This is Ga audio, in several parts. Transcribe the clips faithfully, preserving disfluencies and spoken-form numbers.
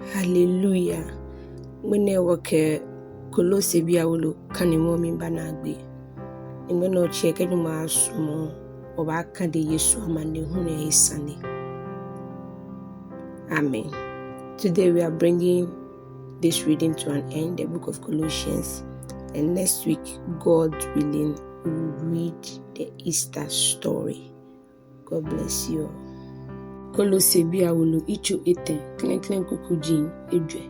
Hallelujah. Ŋmɛnɛ wɔkɛ Kolosebii awolo kanemɔ miiba naagbee. Ni ŋmɛnɛ otsi kɛ Nyɔŋmɔ sumɔ, wɔbaakane Yesu amanehulu lɛ he sane. Amen. Today we are bringing this reading to an end, the book of Colossians. And next week, God willing, we will read the Easter story. God bless you all. Kolosebii awolo yitso etɛ, klɛŋklɛŋ kuku ji ejwɛ.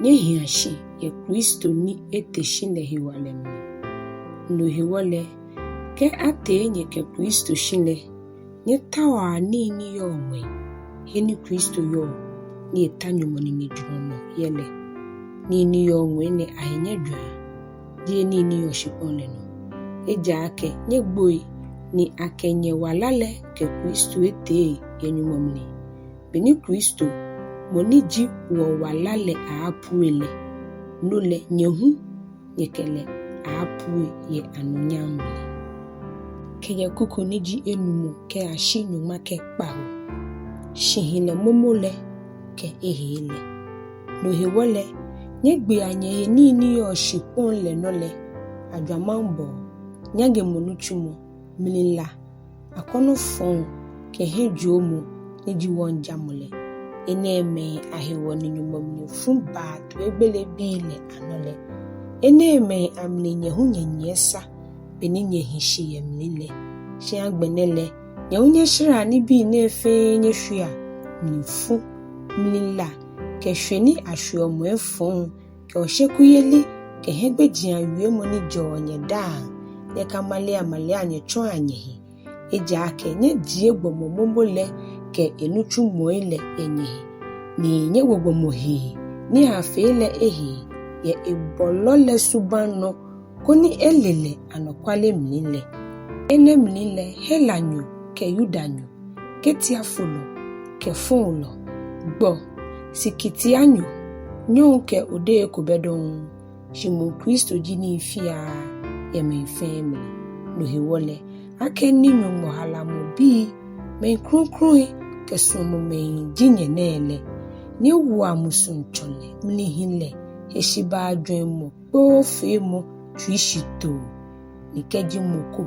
Nyɛhia shi yɛ Kristo ni ete shi lɛ hewalɛ mli. No hewɔ lɛ, kɛ atee nyɛ kɛ Kristo shi lɛ, nyɛtaoa nii ni yɔɔ ŋwɛi, he ni Kristo yɔɔ, ni eta Nyɔŋmɔ ninejurɔ nɔ yɛ lɛ. Nii ni yɔɔ ŋwɛi lɛ ahe nyɛjwɛŋa, jeee nii ni yɔɔ shikpɔŋ lɛ nɔ. Ejaakɛ nyɛgboi, ni akɛ nyɛwala lɛ kɛ Kristo etee yɛ Nyɔŋmɔ mli. Be ni Kristo, mɔ ni ji wɔwala lɛ, aaapue lɛ, no lɛ nyɛ hu nyɛkɛ lɛ aaapue yɛ anunyam mli. Kɛjɛ kuku ni ji enumɔ kɛyashi nyɔŋma kɛ kpawo. Shihilɛ momo lɛ kɛ ehee lɛ. No hewɔ lɛ, nyɛgbea nyɛhe nii ni yɔɔ shikpɔŋ lɛ nɔ lɛ: ajwamaŋbɔɔ, nyaŋemɔ nitsumɔ, mlila, akɔnɔ fɔŋ kɛ hiɛjoomɔ ni ji wɔŋjamɔ lɛ. Enɛɛmɛi ahewɔ ni Nyɔŋmɔ mlifu baa toigbele bii lɛ anɔ lɛ. Enɛɛmɛi amli nyɛ hu nyɛnyiɛ sa, be ni nyɛhi shi yɛ mli lɛ. Shi agbɛnɛ lɛ, nyɛ hu nyɛshɛrɛa nibii nɛɛ fɛɛ nyɛshwiea: mlifu, mlila, kɛ shwe ni ashweɔ mɔ efɔŋ, kɛ oshekuyeli, kɛ hiɛgbejiaŋ wiemɔ ni jɛɔ nyɛdaaŋ. Nyɛkamaleamalea nyɛtsɔɔa nyɛhe. Ejaakɛ nyɛjie gbɔmɔ momo lɛ kɛ enitsumɔi lɛ yɛ nyɛhe, ni nyɛwo gbɔmɔ hee ni aafee lɛ ehee yɛ ebɔlɔ lɛ subaŋ nɔ, koni ele lɛ anɔkwale mli lɛ. Enɛ mli lɛ Helanyo kɛ Yudanyo, ketiafolɔ kɛ foolɔ, gbɔ, sikitianyo, nyɔŋ kɛ odehe ko bɛ dɔŋŋ, shi moŋ Kristo ji nii fiaa yɛ mɛi fɛɛ mli. No hewɔ lɛ, akɛni Nyɔŋmɔ halamɔ bii, mɛi krɔŋkrɔŋi kɛ suɔmɔ mɛi ji nyɛ nɛɛ lɛ, nyɛwoa musuŋtsɔlɛ, mlihilɛ, heshibaa jwɛŋmɔ, kpoofeemɔ, tsuishitoo. Ni kɛji mɔ ko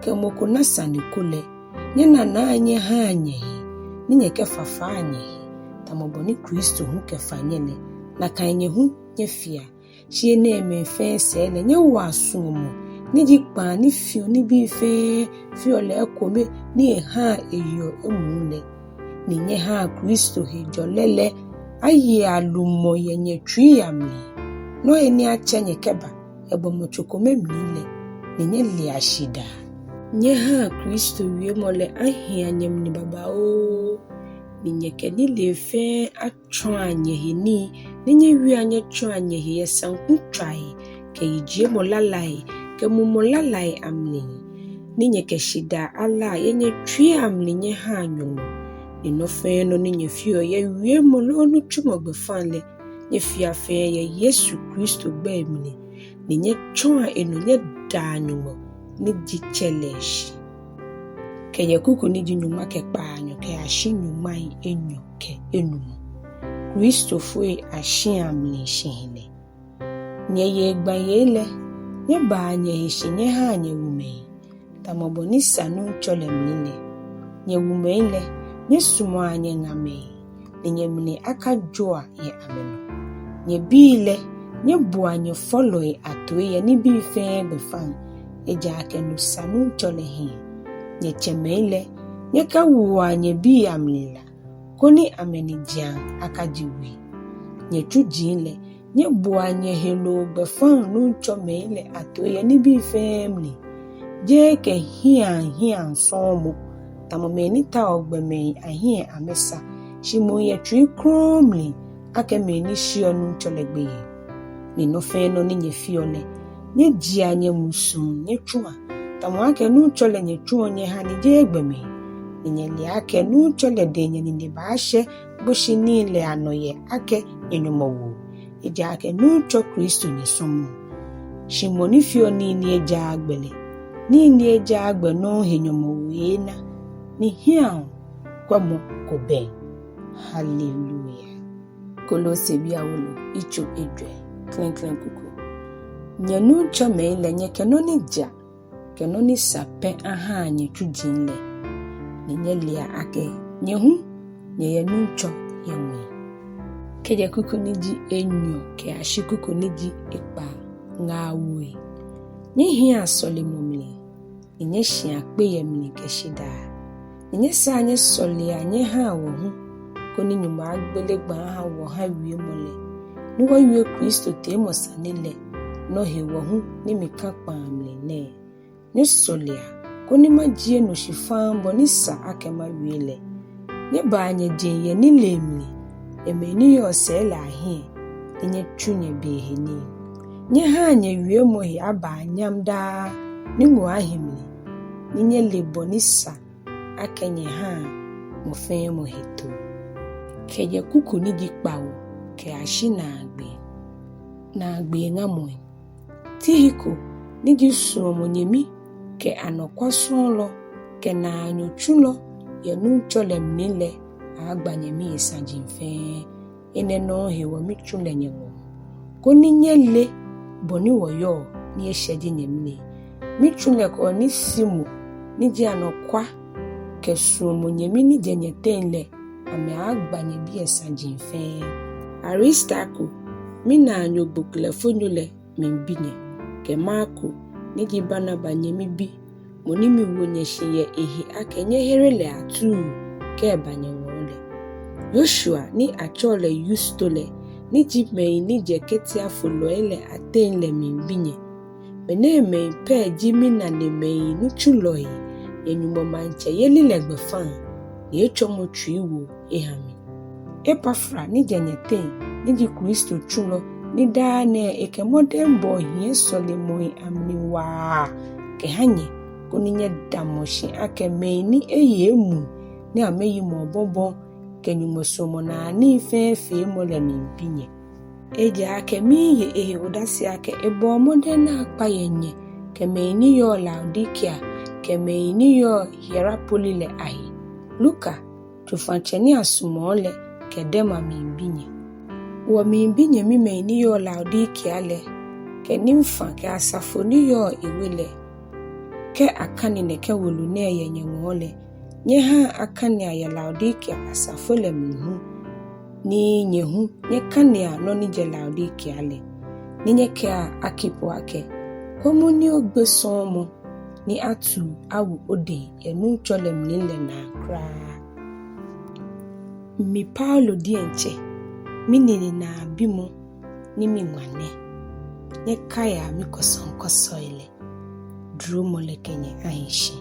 kɛ mɔ ko na sane ko lɛ, nyɛnanaa nyɛhaa nyɛhe, ni nyɛkɛfafaa nyɛhe, tamɔ bɔ ni Kristo hu kɛfa nyɛ lɛ, nakai nyɛ hu nyɛfea. Shi enɛɛmɛi fɛɛ sɛɛ lɛ, nyɛwoa suɔmɔ, ni ji kpaa ni fiɔ nibii fɛɛ fiɔ lɛ ekome, ni ehaa eyeɔ emuu lɛ. Ni nyɛhaa Kristo hejɔlɛ lɛ ayea lumɔ yɛ nyɛtsuii amli, nɔ he ni atsɛ nyɛ kɛba yɛ gbɔmɔtso kome mli lɛ, ni nyɛlea shidaa. Nyɛhaa Kristo wiemɔ lɛ ahia nyɛmli babaoo, ni nyɛkɛ nilee fɛɛ atsɔɔa nyɛhe nii, ni nyɛwiea nyɛtsɔɔa nyɛhe yɛ saŋkutswai kɛ yijiemɔ lalai kɛ mumɔ lalai amli, ni nyɛkɛ shidaa alaa yɛ nyɛtsuii amli nyɛhaa Nyɔŋmɔ. Ni nɔ fɛɛ nɔ ni nyɛfeɔ yɛ wiemɔ loo nitsumɔ gbɛfaŋ lɛ, nyɛfea fɛɛ yɛ Yesu Kristo gbɛi mli, ni nyɛtsɔɔa enɔ nyɛdaa Nyɔŋmɔ ni ji Tsɛ lɛ shi. Kɛjɛ kuku ni ji nyɔŋma kɛ kpaanyɔ kɛyashi nyɔŋmai enyɔ kɛ enumɔ. Kristofoi ashia mli shihilɛ. Nyɛyei gbayei lɛ, nyɛbaa nyɛhe shi nyɛhaa nyɛwumɛi, tamɔ bɔ ni sa Nuŋtsɔ lɛ mli lɛ. Nyɛwumɛi lɛ, nyɛsumɔa nyɛŋamɛi, ni nyɛmli akajoa yɛ amɛnɔ. Nyɛbii lɛ, nyɛboa nyɛfɔlɔi atoi yɛ nibii fɛɛ gbɛfaŋ, ejaakɛ no sa Nuŋtsɔ lɛ hiɛ. Nyɛtsɛmɛi lɛ, nyɛkawoa nyɛbii amli la, koni amɛnijiaŋ akaje wui. Nyɛtsuji lɛ, nyɛboa nyɛheloo gbɛfaŋ nuŋtsɔmɛi lɛ atoi yɛ nibii fɛɛ mli, jeee kɛ hiɛiaŋhiɛiaŋ sɔɔmɔ, tamɔ mɛi ni taoɔ gbɔmɛi ahiɛ amɛsa, shi moŋ yɛ tsui krɔŋŋ mli, akɛ mɛi ni sheɔ Nuŋtsɔ lɛ gbeyei. Ni nɔ fɛɛ nɔ ni nyɛfeɔ lɛ, nyɛjiea nyɛmusuŋ nyɛtsua, tamɔ akɛ Nuŋtsɔ lɛ nyɛtsuɔ nyɛhaa ni jeee gbɔmɛi. Ni nyɛlea akɛ Nuŋtsɔ lɛ dɛŋ nyɛnine baashɛ gboshinii lɛ anɔ yɛ akɛ nyɛ nyɔmɔwoo, ejaakɛ Nuŋtsɔ Kristo nyɛsɔmɔɔ. Shi mɔ ni feɔ nii ni ejaaa gbɛ lɛ, nii ni ejaaa gbɛ nɔŋŋ he nyɔmɔwoo eeena, ni hiɛiaŋkwɛmɔ ko bɛŋ. Hallelujah. Kolosebii awolo, yitso ejwɛ, klɛŋklɛŋ kuku. Nyɛ nuŋtsɔmɛi lɛ, nyɛkɛ nɔ ni ja kɛ nɔ ni sa pɛ ahaa nyɛtsuji lɛ, ni nyɛlea akɛ nyɛ hu nyɛyɛ Nuŋtsɔ hiɛŋmɛi. Kɛjɛ kuku ni ji enyɔ kɛyashi kuku ni ji ekpaa. Ŋaawoi, nyɛhiɛa sɔlemɔ mli, ni nyɛshia kpe yɛ mli kɛ shidaa. Ni nyɛsaa nyɛsɔlea nyɛhaa wɔ hu, koni Nyɔŋmɔ agbele gbaa aha wɔ ha wiemɔ lɛ, ni wɔwie Kristo teemɔ sane lɛ nɔ hewɔ hu ni mika kpaa mli nɛɛ. Nyɛsɔlea koni majie no shi faŋŋ bɔ ni sa akɛ mawie lɛ. Nyɛbaa nyɛjeŋ yɛ nilee mli, yɛ mɛi ni yɔɔ sɛɛ lɛ ahiɛ, ni nyɛtsu nyɛbe he nii. Nyɛhaa nyɛwiemɔ he abaa nyam daa, ni ŋoo ahi mli, ni nyɛle bɔ ni sa akɛ nyɛhaa mɔ fɛɛ mɔ hetoo. Kɛjɛ kuku ni ji kpawo kɛyashi naagbee. Naagbee ŋamɔi. Tihiko, ni ji suɔmɔ nyɛmi kɛ anɔkwa sɔɔlɔ kɛ naanyo tsulɔ yɛ Nuŋtsɔ lɛ mli lɛ, agba nyɛmii saji fɛɛ. Enɛ nɔŋŋ hewɔ mitsu lɛ nyɛŋɔɔ, koni nyɛle bɔ ni wɔyɔɔ ni eshɛje nyɛmli. Mitsu lɛ kɛ Onesimo, ni ji anɔkwa kɛ suɔmɔ nyɛmi ni jɛ nyɛteŋ lɛ, amɛaagba nyɛ biɛ saji fɛɛ. Aristarko, minaanyo gboklɛfonyo lɛ, miibi nyɛ, kɛ Marko, ni ji Barnaba nyɛmi bi, mɔ ni miwo nyɛ shi yɛ ehe akɛ nyɛhere lɛ atuu kɛ eba nyɛŋɔɔ lɛ. Yoshua, ni atsɛɔ lɛ Yusto lɛ, ni ji mɛi ni jɛ ketiafolɔi lɛ ateŋ lɛ, miibi nyɛ. Mɛnɛɛmɛi pɛ ji minanemɛi nitsulɔi yɛ Nyɔŋmɔ maŋtsɛyeli lɛ gbɛfaŋ, ni etsɔmɔ tsuiwoo eha mi. Epafra, ni jɛ nyɛteŋ, ni ji Kristo tsulɔ, ni daa nɛɛ ekɛ mɔdɛŋbɔɔ hiɛ sɔlemɔi amli waa kɛha nyɛ, koni nyɛdamɔ shi akɛ mɛi ni eye emuu, ni amɛyimɔ obɔbɔ kɛ Nyɔŋmɔ suɔmɔnaa nii fɛɛ feemɔ lɛ, miibi nyɛ. Ejaakɛ miiye ehe odase akɛ ebɔɔ mɔdɛŋ naakpa yɛ nyɛ kɛ mɛi ni yɔɔ Laodikea kɛ mɛi ni yɔɔ Hierapoli lɛ ahe. Luka, tsofatsɛ ni asumɔɔ lɛ, kɛ Dema miibi nyɛ. Wɔmiibi nyɛmimɛi ni yɔɔ Laodikea lɛ, kɛ Nimfa kɛ asafo ni yɔɔ ewe lɛ. Kɛ akane nɛkɛ wolo nɛɛ yɛ nyɛŋɔɔ lɛ, nyɛhaa akanea yɛ Laodikea asafo lɛ mli hu, ni nyɛ hu nyɛkanea nɔ ni jɛ Laodikea lɛ. Ni nyɛkɛa Arkipo akɛ, kwɛmɔ ni ogbe sɔɔmɔ, ni atuu awo odɛŋ yɛ Nuŋtsɔ lɛ mli lɛ naa kwraa. Mi Paulo diɛŋtsɛ, minine naa bimɔ ni miŋma nɛ. Nyɛkaia mikɔsɔŋkɔsɔi lɛ. Duromɔ lɛ kɛ nyɛ ahi shi.